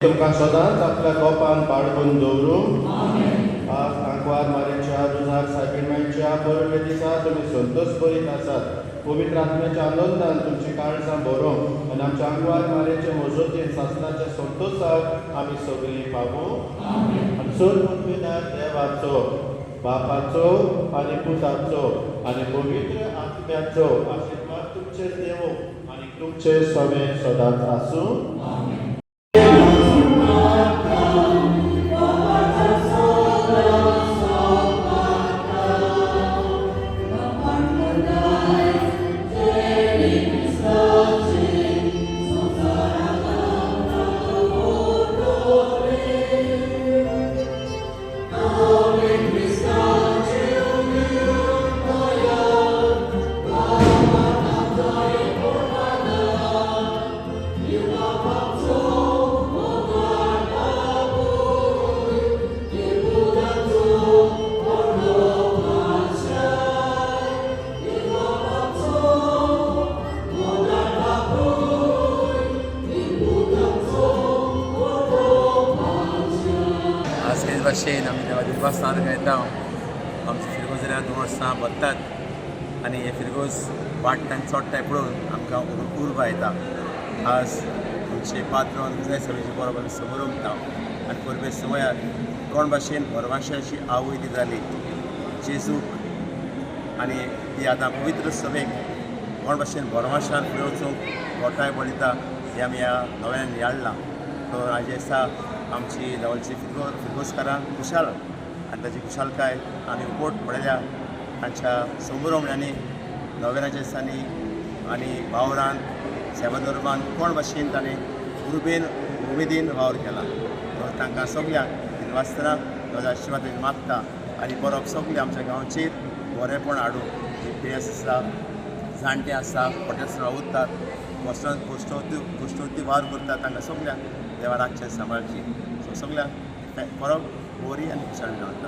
तुमकां सदांच आपल्या कोपान बाळगून दवरूं। आज आंकवार मारेच्या रुजार सायबिणमांयच्या बरोबर दिसा तुमी संतोश बरीत आसात। पवित्र आत्म्याच्या आनंदान तुमची काळजां भरोवंक आनी आमच्या आंकवार मारेचे मजतीन सासणाच्या संतोशाक आमी सगळीं पावूं। आनी सर्वपिता देवाचो, बापाचो आनी पुताचो आनी पवित्र आत्म्याचो आशिर्वाद तुमचेर देवो आनी तुमचे सगळे सदांच आसूं। भाशेन आमी देवा दिवपास्थान खेळटा। आमचे फिरगोज जाल्यार 2 वर्सां भरतात आनी हे फिरगोज वाडटा आनी चोडटाय पळोवन आमकां उर्बा येता। आज आमचे पात्रोन जाय सगळेचे बरोबर आमी समोर उरता आनी परबे समयार कोण भाशेन भरवाशाची आवय ती जाली जेजूक आनी ती आतां पवित्र सभेक कोण भाशेन भरवाशान फुडें वचूंक गोठाय बळयता हें आमी ह्या नव्यान नियाळ्ळां। तर आयज दिसा आमची धावलची फिरगोजकारां खुशाल आनी ताची खुशालकाय आमी उपोट पळयल्या तांच्या संभ्रमण्यांनी नव्याच्या दिसांनी आनी वावरान सेवाधर्मान कोण भाशेन ताणें उर्बेन उमेदीन वावर केला। तर तांकां सगल्यांक दिनवासतना म्हजो आशिर्वाद मागता आनी परब सगळें आमच्या गांवचेर बरेंपण हाडूं। जे पियेस आसा, जाणटे आसा, पटेस रावतात, कुश्टवती वावर करतात, तांकां सगल्यांक देवा राखचें सांबाळची। सो सगल्यांक परब बरी आनी खुशाल दवरता।